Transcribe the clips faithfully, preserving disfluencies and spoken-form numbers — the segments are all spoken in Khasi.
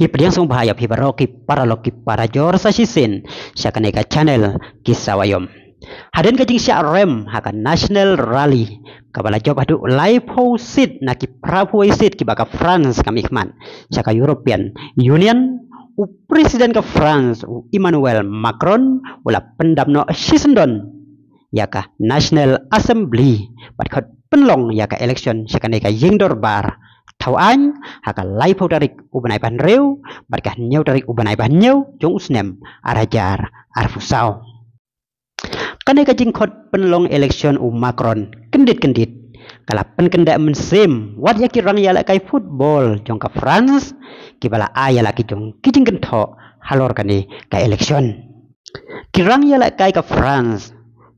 Ki pdiang sngewbha ïa phi baroh ki paralok ki parajor sa shisien sha kane ka channel Ki Sawa Ïom. Hadien ka jingshah rem ha ka National Rally kaba la jop haduh laiphew seat na ki phraphew seat kiba ka France ka mihkhmat sha ka European Union, u President ka France u Emmanuel Macron u la pyndap noh shisyndon ïa ka National Assembly bad khot pynlong ïa ka election sha kane ka ïing dorbar thaw aiñ ha ka laiphew tarik u bnai ba hynriew bad ka hynñiew tarik u bnai ba hynñiew jong u snem ar hajar arphew saw. Kane ka jingkhot pynlong election u Macron kyndit kyndit ka la pynkyndah mynsiem wat ïa ki rangïalehkai football jong ka France kiba la ai ïa la ki jong ki jingkynthoh halor kane ka election. Ki rangïalehkai ka France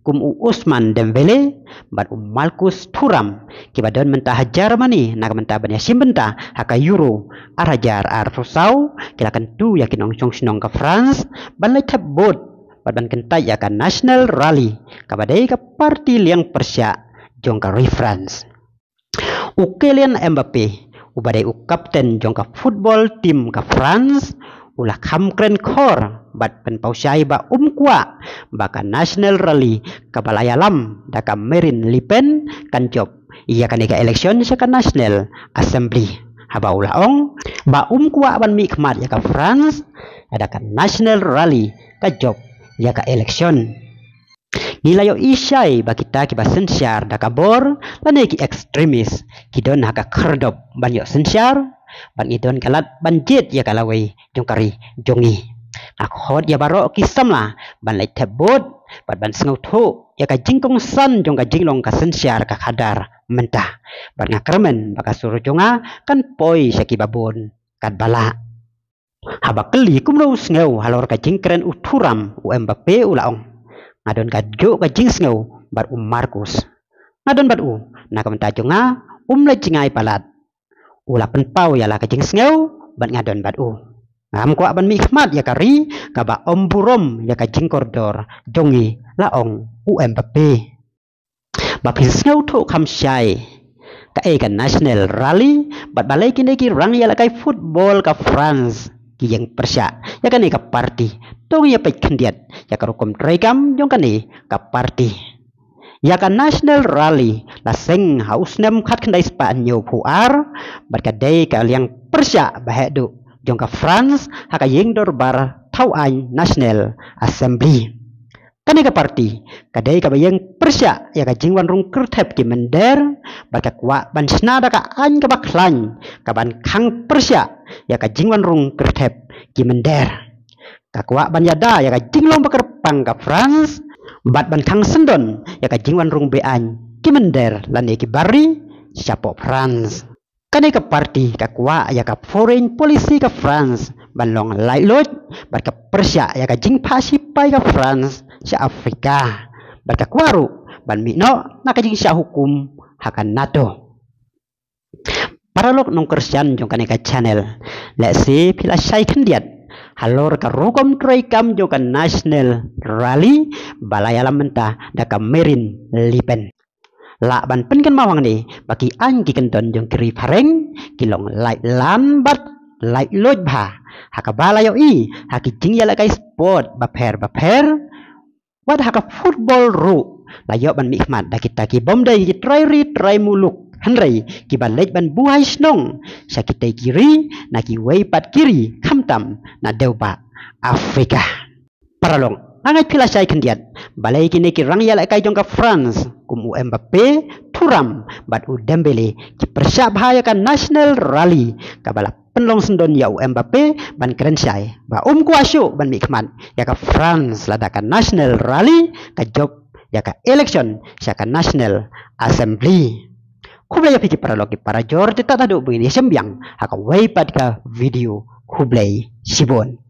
kum u Ousmane Dembélé bad u Marcus Thuram kiba don mynta ha Germany na ka bynta ban ïashim bynta ha ka Euro ar hajar arphew saw ki la kyntu ïa ki nongshong shnong ka France ban leit thep vote bad ban kyntait ïa ka National Rally kaba dei ka parti liang pyrshah jong ka ri France. U Kylian Mbappe uba dei u kapten jong ka football team ka France u la kham kren khor bad pynpaw shai ba um kwah ba ka National Rally kaba la ïalam da ka Marine Le Pen kan jop ïa kane ka election sha ka National Assembly, haba u la ong ba um kwah ban mihkhmat ïa ka France da ka National Rally ka jop ïa ka election. Ngi la ïohi shai ba kita kiba synshar da ka bor lane ki extremist ki don ha ka khyrdop ban ïoh synshar bad ngi don ka lad ban jied ïa ka lawei jong ka ri jong ngi. Nga khot ïa baroh ki samla ban leit thep vote bad ban sngewthuh ïa ka jingkongsan jong ka jinglong ka synshar ka khadar mynta bad nga kyrmen ba ka sur jong nga kan poi sha kiba bun katba lah. Haba kylli kumno u sngew halor ka jingkren u Thuram, u Mbappe u la ong, nga don kajuh ka jingsngew bad u Marcus. Nga don bad u na ka bynta jong nga, um leit jngai palat. U la pynpaw ïa la ka jingsngew bad nga don bad u. Ngam kwah ban mihkhmat ïa ka ri kaba ym burom ïa ka jingkordor jong ngi, la ong u Mbappe. Ba phin sngewthuh kham shai kaei ka National Rally bad balei kine ki rangïalehkai football ka France ki ïeng pyrshah ïa kane ka parti. To ngin ïa peit khyndiat ïa ka rukom treikam jong kane ka parti. Ïa ka National Rally la seng ha u snem khatkhyndai spah hynñiewphew ar bad ka dei ka liang pyrshah ba heh duh jong ka France ha ka ïing dorbar thaw aiñ National Assembly. Kane ka parti ka dei kaba ïeng pyrshah ïa ka jingwan rung kyrthep ki mynder bad ka kwah ban shna da ka aiñ kaba khlaiñ kaban khang pyrshah ïa ka jingwan rung kyrthep ki mynder. Ka kwah ban ïada ïa ka jinglong ba kyrpang ka France bad ban khang syndon ïa ka jingwan rung beaiñ ki mynder lane ki bari shapoh France. Kane ka parti ka kwah ïa ka foreign policy ka France ban long laitluid bad ka pyrshah ïa ka jingphah shipai ka France sha Afrika bad ka kwah ruh ban mih noh na ka jingshah hukum ha ka NATO. Paralok nongkyrshan jong kane ka channel, lehse phi la shai khyndiat halor ka rukom treikam jong ka National Rally ba la ïalam mynta da ka Marine Le Pen. Lah ban pynkynmaw hangne ba ki aiñ ki kyndon jong ki ri phareng ki long laitlan bad laitluid bha, ha kaba la ïohi ha ki jingïalehkai sport bapher bapher. Wat ha ka football ruh la ïoh ban mihkhmat da kita ki bym dei ki trai ri trai muluk, hynrei kiba leit ban buhai shnong sha kitei ki ri na kiwei pat ki ri khamtam na dewbah Afrika. Paralok, nga ngeit phi la shai khyndiat balei kine ki rangïalehkai jong ka France kum u Mbappe, Thuram bad u Dembélé ki pyrshah bha ïa ka National Rally kaba la pynlong syndon ïa u Mbappe ban kren shai ba um kwah shuh ban mihkhmat ïa ka France lada ka National Rally ka jop ïa ka election sha ka National Assembly. Khublei ïa phi ki paralok ki parajor, te tad haduh ba ngin ïashem biang ha kawei pat ka video. Khublei shibun.